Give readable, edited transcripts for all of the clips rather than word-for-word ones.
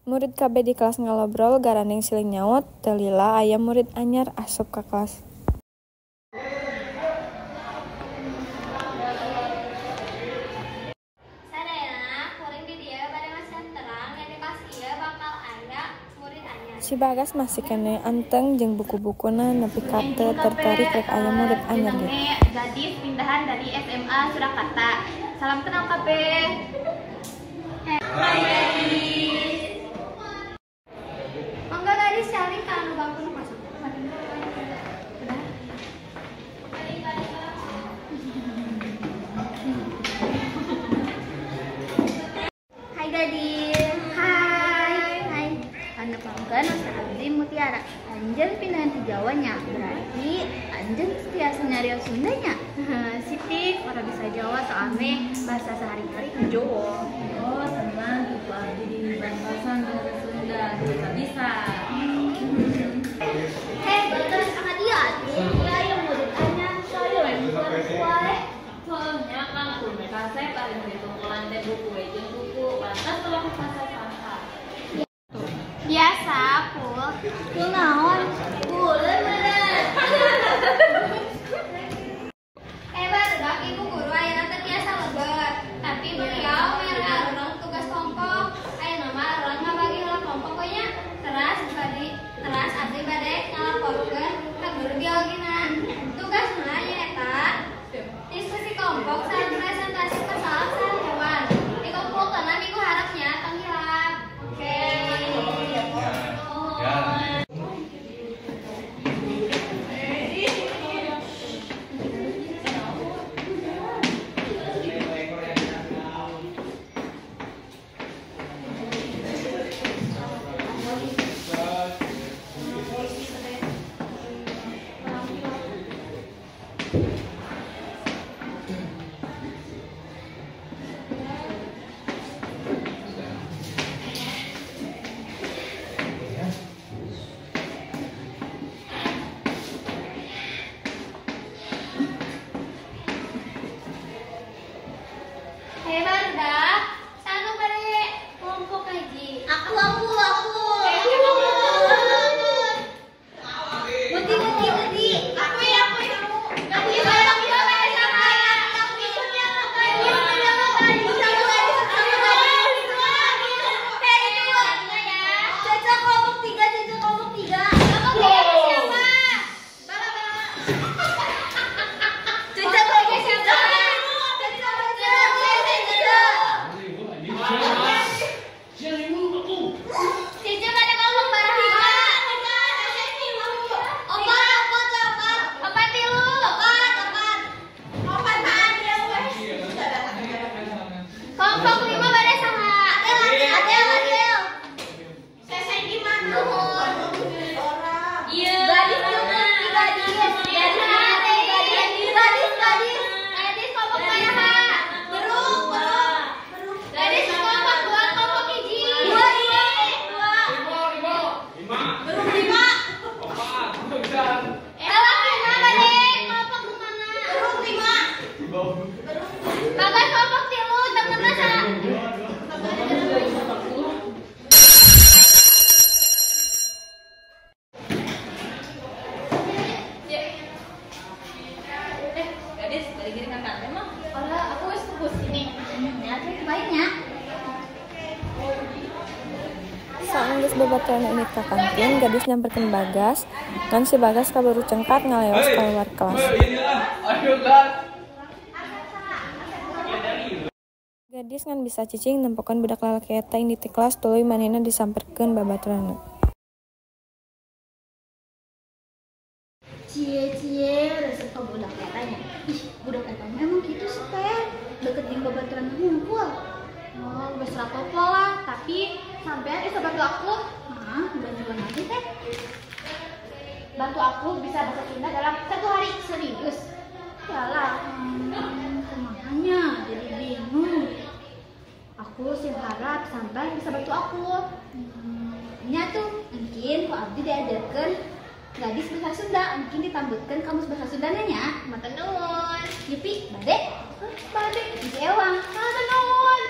Murid kabeh di kelas ngalobrol garandeng silih nyaut, teu lila aya murid anyar asup ka kelas. Sadayana kuring di dieu bade masihan terang yen di kelas ieu bakal aya murid anyar. Si Bagas masih keneh anteng jeung buku-bukuna nepi ka teu tertarik rek aya murid anyar ge. Gadis pindahan dari SMA Surakarta. Salam kenal kabeh. Hai gadis. Mangga gadis saling ka anu bangku nu masuk. Hai gadis. Hai. Hai. Anu pangkeun abdi Mutiara. Anjeun pindahan ti Jawa nya. Berarti anjeun tiasa nyarios Sunda nya. Siti, ora bisa Jawa soalnya bahasa sehari-hari di Jawa. Oh, tenang, gitu abdi di bantosan bahasa Sunda, bisa bisa. Hei, batur sama dia atuh. Ya aya murid anyar, saya lain wae. Soalnya kan kudu kasep ari ditungkulan teh buku we jeung buku, pantas tolong kasep saha. Biasa, Pul. Pul naon? Pul bener. Barudak ibu guru ayeuna teh tiasa lebet, tapi beliau mere arurang tugas kelompok. Ayeuna mah arurang ngabagi heula kelompok we nya. Teras abdi bade ngalaporkeun ka guru biologina. Tugasna nyaeta diskusi kelompok sareng presentasi masalah sareng hewan. Dikumpulkeunna minggu hareup nya, tong hilap. Oke. Hei barudak, sanu bade kelompok hiji. Aku. Muti muti. Aku. Caca kelompok 3, Caca kelompok 3. Siapa? Bala bala. Caca kelompok 3. Cici pada kelompok baraha. Opat. Opat tilu. Opat. Kelompok 5 pada saha? Adel. Iya. Gadis gadis. Gadis. Gadis kelompok baraha. Beruk. Gadis kelompok 2, kelompok 1. 2. Beruk 5. Lalakina bade kelompok nu mana? Beruk 5. Bagas kelompok 3, temenna saha? Gadis, balik gini kan mah. Ora, aku wis fokus ini. Ya, baiknya. Saenggeus babaturanna indit ka kantin, Gadis nyamperkeun Bagas, ngan si Bagas kaburu cengkat ngaleos kaluar kelas. Gadis ngan bisa cicing nempokeun budak lalaki eta indit ti kelas tuluy manehna disamperkeun babaturanna. Cie resep ka budak eta nya. Ih, budak eta mah emang kitu sih teh. Deket jeung babaturan hungkul. Oh, geus rapopo lah, tapi sampean bisa bantu aku. Hah, bantuan apa teh? Bantu aku bisa bahasa Sunda dalam 1 hari. Serius? Yalah. Kumaha nya, jadi bingung. Aku sih harap sampean bisa bantu aku. Nya tuh mungkin ku abdi diajarkeun gadis bahasa Sunda, mungkin ditambutkeun kamus bahasa Sundana nya. Matur nuwun. Yupi, bade? Bade. Ewang. Matur nuwun.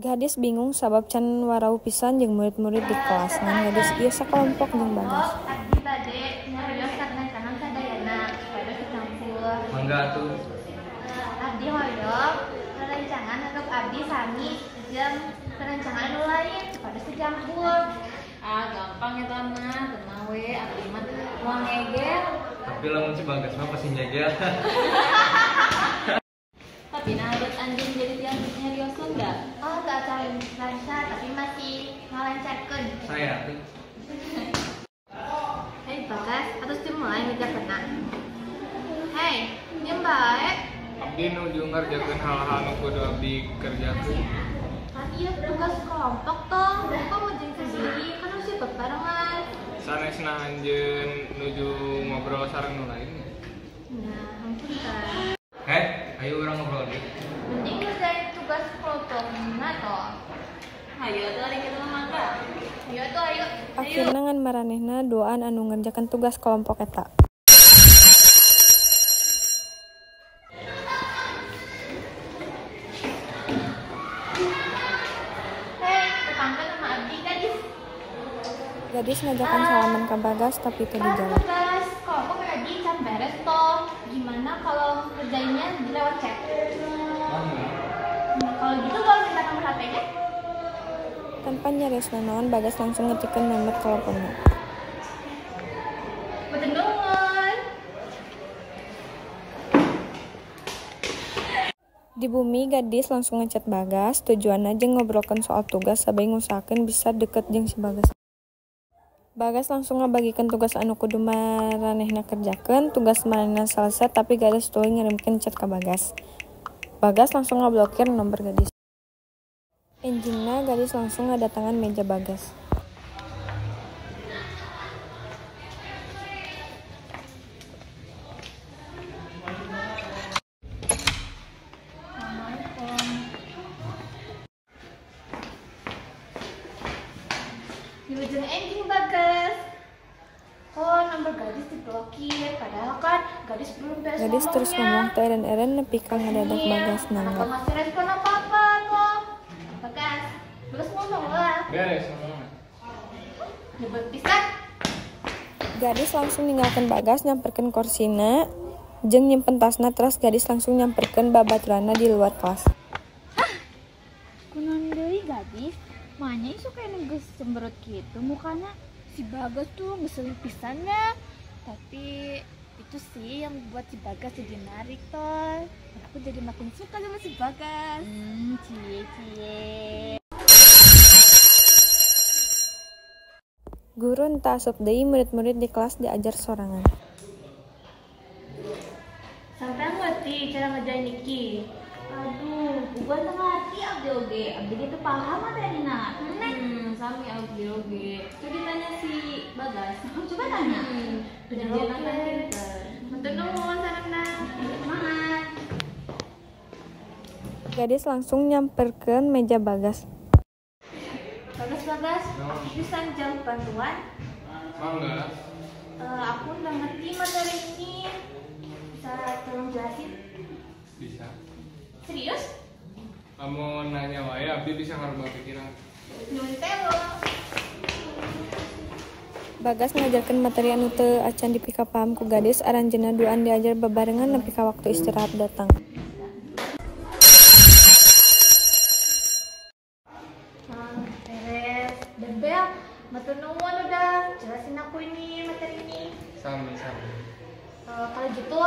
Gadis bingung sabab can warau pisan jeung murid-murid di kelas, ngan gadis ieu sakelompok jeung Bagas. Abdi bade nyarios rerencangan sadayana supados campur. Mangga atuh. Abdi hoyong rerencangan anggap abdi sami jeung rerencangan anu lain supados campur. Ah, gampang eta mah, tenang we abdi mah moal ngegel. Tapi lamun si Bagas mah pasti ngegel. Tapi nah buat anjeun jadi tiang nyarios Sunda. Oh, teu acan lancar tapi masih ngalancarkeun. Saya tuh. Hei Bagas, atos dimulai ngejakeunna. Hei, diem bae. Abdi nuju ngerjakeun hal-hal nu kudu abdi kerjakeun. Kan ieu tugas kelompok toh, kok ngerjain sendiri? Kan harus bebarengan. Sanesna anjeun nuju ngobrol sareng nu lain. Nah, hampura. Heh, ayo urang ngobrol deui. Mending ngerjain tugas kelompokna toh. Hayo atuh ari kitu mah mangga. Ayo atuh, ayo. Akhirna ngan maranehna duaan anu ngerjakeun tugas kelompok eta. Hei, tetangga sama abdi gadis. Gadis ngajakan salaman ka Bagas tapi teu dijawab. Tugas kelompok tadi can beres toh. Gimana kalau kerjainnya lewat chat? Mangga. Kalau gitu boleh minta nomor HP-nya? Tanpa nyarios nanaon, Bagas langsung ngetikeun nomor teleponnya. Betul nuhun. Di bumi, gadis langsung ngechat Bagas, tujuanna jeung ngobrolkeun soal tugas sabari ngusahakeun bisa deket jeung si Bagas. Bagas langsung ngabagikeun tugas anu kudu maranehna kerjakeun, tugas maranehna salesai tapi gadis tuluy ngirimkeun chat ka Bagas. Bagas langsung ngablokir nomor gadis. Enjingna gadis langsung ngadatangan meja Bagas. Assalamualaikum. Di ujung enjing Bagas. Kok nomor gadis diblokir? Padahal kan gadis belum beres Gadis terus ngomongnya. ngomong teh eren-eren nepi ka ngadadak Bagas Kenapa nanggap. ngasih respon apa-apa kok? Bagas, Bagas ngomong lah. Beres ngomongna. Nyebut pisan. Gadis langsung ninggalkeun Bagas nyamperkeun korsina jeung nyimpen tasna, teras gadis langsung nyamperkeun babaturanna di luar kelas. Kunaon deui gadis? Manya isu kayak geus cemberut gitu mukanya. Si Bagas tuh ngeselin pisannya. Tapi itu sih yang buat si Bagas jadi narik toh. Aku jadi makin suka sama si Bagas. Cie cie. Guru henteu asup deui, murid-murid di kelas diajar sorangan. Sampai ngerti cara ngerjain iki. Aduh, gua teu ngerti abdi oge. Abdi ge teu paham materina. Sami abdi oge. Coba tanya si Bagas. Coba tanya. Bener Oke. kan pinter. Matur nuhun sarana. Semangat. Gadis langsung nyamperkeun meja Bagas. Bagas, Bagas, bisa jawab bantuan? Mangga. Aku nggak ngerti materi ini. Bisa tolong jelasin? Bisa. Serius? Kamu nanya wae abdi bisa ngarubah pikiran. Nyuwun sewu. Bagas ngajarkeun materi anu teu acan dipikapaham ku gadis, aranjeunna duaan diajar babarengan nepi ka waktu istirahat datang. Beres. Bebel, matur nuwun udah jelasin aku ini materi ini. Sami-sami. Kalau gitu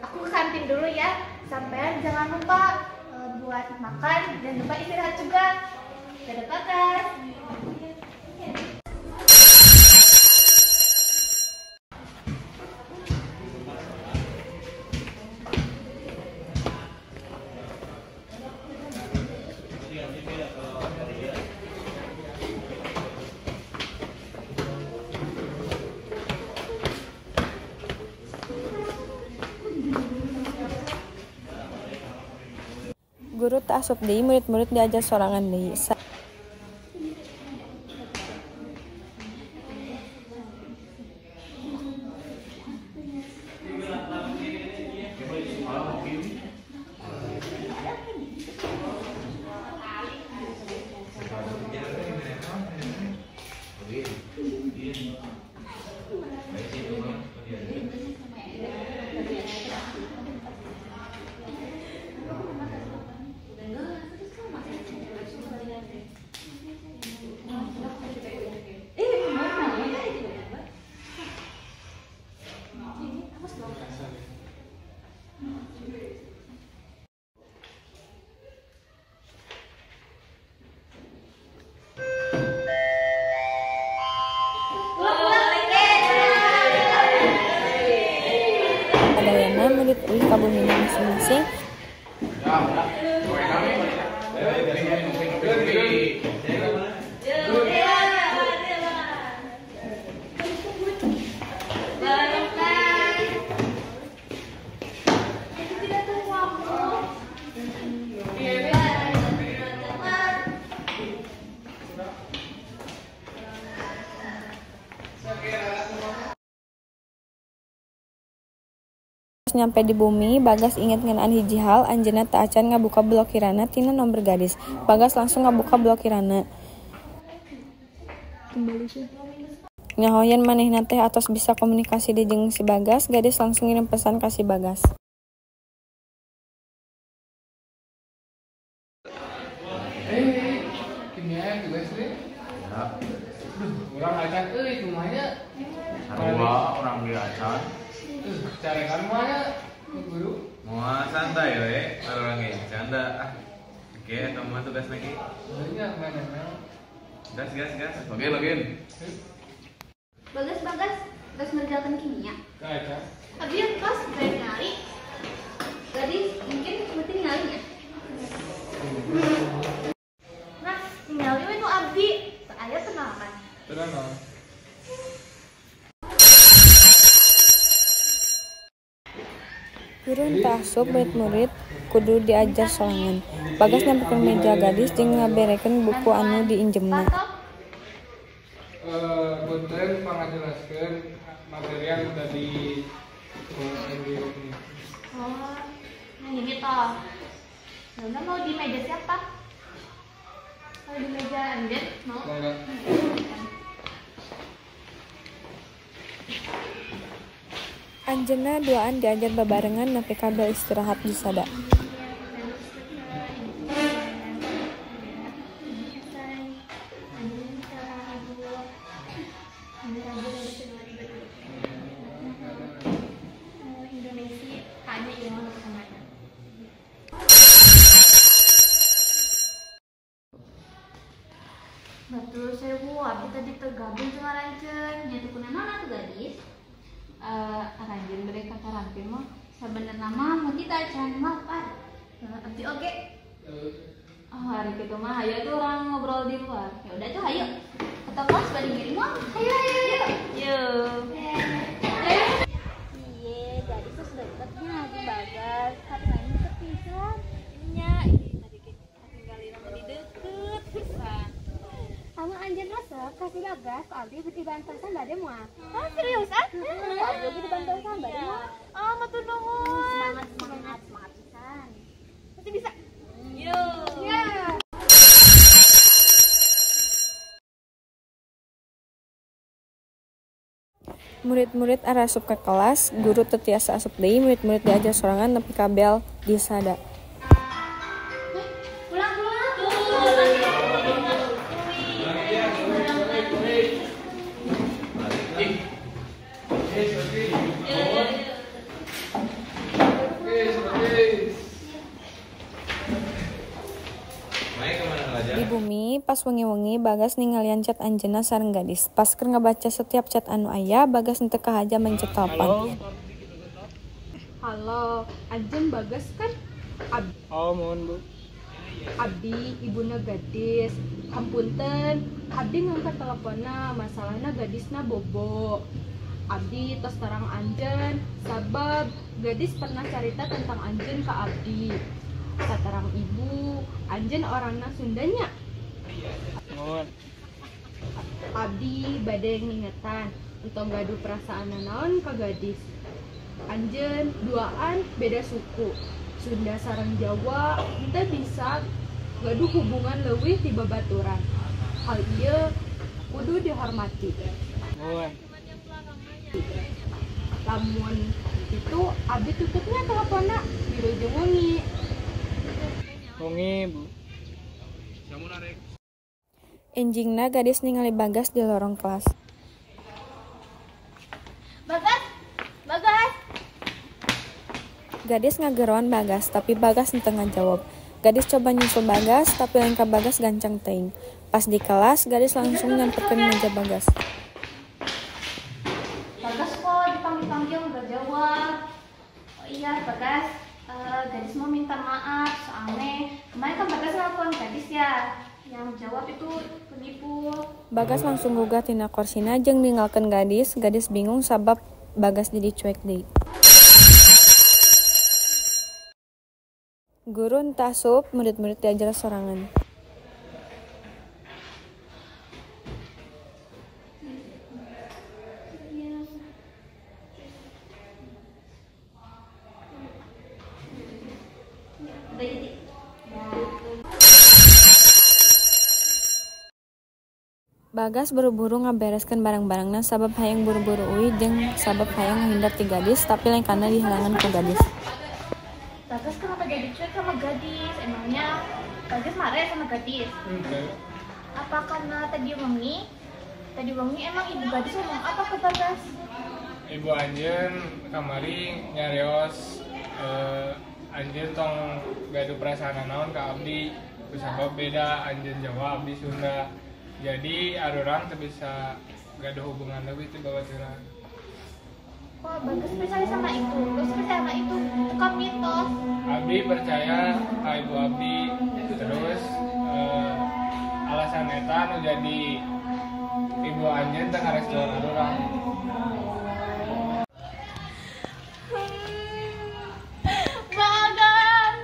aku ke kantin dulu ya. Sampean jangan lupa buat makan dan lupa istirahat juga. Dadah Bagas. Guru teu asup deui, murid-murid diajar sorangan deui. Anjeunna murid uih ka bumina masing-masing. Nyampe di bumi, Bagas inget ngeunaan hiji hal, anjeunna teu acan ngabuka blokiranna tina nomor Gadis. Bagas langsung ngabuka blokiranna. Nyaho yen manehna teh atos bisa komunikasi deui jeung si Bagas, Gadis langsung ngirim pesan ka si Bagas. Kimia tugas deh. Duh, urang acan euy kumaha nya? Sarua urang ge acan. Carekan mana guru? Moal santai we, urang ge canda ah. Oke, eta mah tugas lagi. Banyak banyak. Gas gas gas. Oke, login. Bagas Bagas, geus ngerjakeun kimia. Kaca. Abdi yang kelas bade ningali. Gadis mungkin berarti ningali nya. Nah, ningali we nu abdi. Teu aya kenalan. Tenang naon. Guru henteu asup, murid-murid kudu diajar sorangan. Bagas nyamperkeun meja Gadis jeung ngaberekeun buku anu diinjemna. Punten pangajelaskeun materi anu tadi. Oh, yang ini toh. Nona mau di meja siapa? Mau di meja Anjen? Mau? Enggak. Anjeunna duaan diajar babarengan nepi ka bel istirahat disada. Betul sewu, abdi tadi tergabung jeung aranjeun. Nya teu kunaon atuh Gadis? Aranjeun bade ka karantin mah. Sabenerna mah muti teh acan lapar. Abdi oge. Oh, hari kitu mah hayu atuh urang ngobrol di luar. Ya udah tuh hayu. Ke kelas bade ngiring mah. Hayu hayu hayu. Yeuh. Iye, gadis terus deketnya jeung Bagas. Katingalina deket pisan. Nya, ieu tadi ge katinggalina mah di deket pisan. Kamu anjeun resep kasih Bagas ku abdi dibantosan bade moal. Ah, serius ah? Heeh, abdi oge dibantosan bade moal. Ah, matur nuhun. Semangat semangat semangat pisan. Pasti bisa. Yeuh. Ya. Murid-murid arasup ka kelas, guru teu tiasa asup deui, murid-murid diajar sorangan nepi ka bel disada. Pulang pulang. Di bumi, pas wengi-wengi Bagas ningalian chat anjeunna sareng Gadis. Pas keur ngabaca setiap chat anu aya, Bagas henteu kahaja mencet telepon. Halo, anjeun Bagas kan? Oh, mohon Bu. Abdi ibuna Gadis. Hampunten, abdi ngangkat teleponna, masalahna Gadisna bobo. Abdi tos terang anjeun sabab Gadis pernah carita tentang anjeun ka abdi. Saterang ibu, anjeun orangna Sundanya. Mohon. Abdi bade ngingetan entong gaduh perasaan naon ka Gadis. Anjeun duaan beda suku. Sunda sareng Jawa henteu bisa gaduh hubungan leuwih ti babaturan. Hal ieu kudu dihormati. Mohon. Lamun itu abdi tutupnya teleponna wilujeng wengi. Wengi, Bu. Enjingna Gadis ningali Bagas di lorong kelas. Bagas, Bagas. Gadis ngageroan Bagas, tapi Bagas henteu ngajawab. Gadis coba nyusul Bagas, tapi lengkah Bagas gancang teuing. Pas di kelas, Gadis langsung nyamperkeun meja Bagas. Bagas kok dipanggil-panggil nggak jawab. Oh iya, Bagas, Gadis mau minta maaf soalnya kemarin kan Bagas nelfon Gadis ya. Yang jawab itu penipu. Bagas langsung gugah tina korsina jeung ninggalkeun Gadis. Gadis bingung sabab Bagas jadi cuek deui. Guru henteu asup, murid-murid diajar sorangan. Bagas buru-buru ngabereskeun barang-barangna sabab hayang buru-buru uih jeung sabab hayang ngahindar ti Gadis, tapi lengkahna dihalangan ku Gadis. Bagas kenapa jadi cuek sama Gadis? Emangnya Bagas marah ya sama Gadis? Henteu. Apa karena tadi wengi? Tadi wengi emang ibu Gadis ngomong apa ke Bagas? Ibu anjeun kamari nyarios anjeun tong gaduh perasaan naon ka abdi, kusabab beda anjeun Jawa abdi Sunda. Jadi arurang teu bisa gaduh hubungan leuwih ti babaturan. Kok Bagas percaya sama itu? Terus percaya sama itu? Itu kan mitos. Abdi percaya ka ibu abdi. Terus alasan eta nu jadi ibu anjeun teu ngarestuan arurang. Bagas.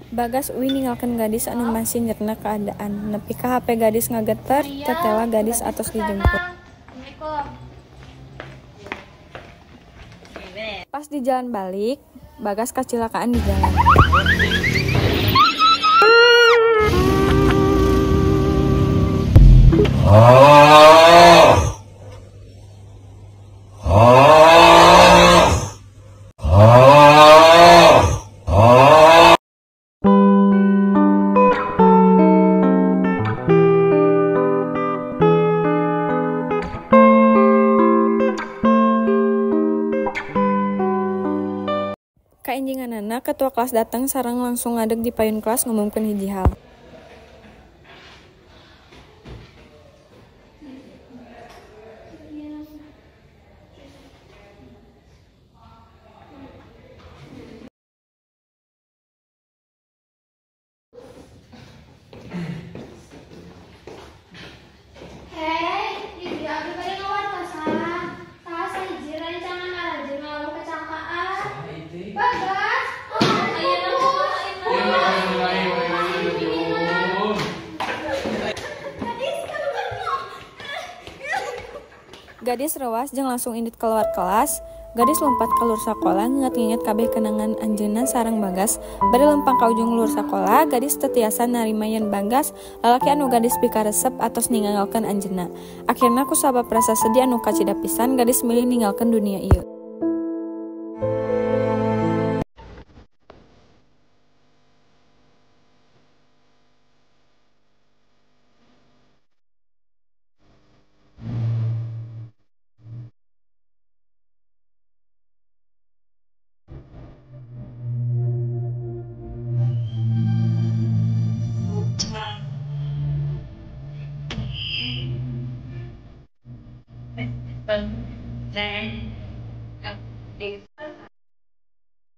Bagas uih ninggalkeun Gadis anu masih nyerna keadaan. Nepi ka HP Gadis ngageter, tetela Gadis atos dijemput. Assalamualaikum. Pas di jalan balik, Bagas kacilakaan di jalan. Kaenjinganana ketua kelas datang sareng langsung ngadeg di payun kelas ngumumkeun hiji hal. Hei, ibu abdi bade ngawartosan. Salah sahiji rencangan aranjeun ngalamun kecelakaan. Bagas, Gadis rewas jeung langsung indit keluar kelas. Gadis lompat ka luar sakola nginget-nginget kabeh kenangan anjeunna sareng Bagas. Bari lempang ka ujung luar sakola, Gadis teu tiasa narima yen Bagas lalaki anu Gadis pikaresep atos ninggalkeun anjeunna. Akhirna ku sabab rasa sedih anu kacida pisan, Gadis milih ninggalkeun dunia ieu.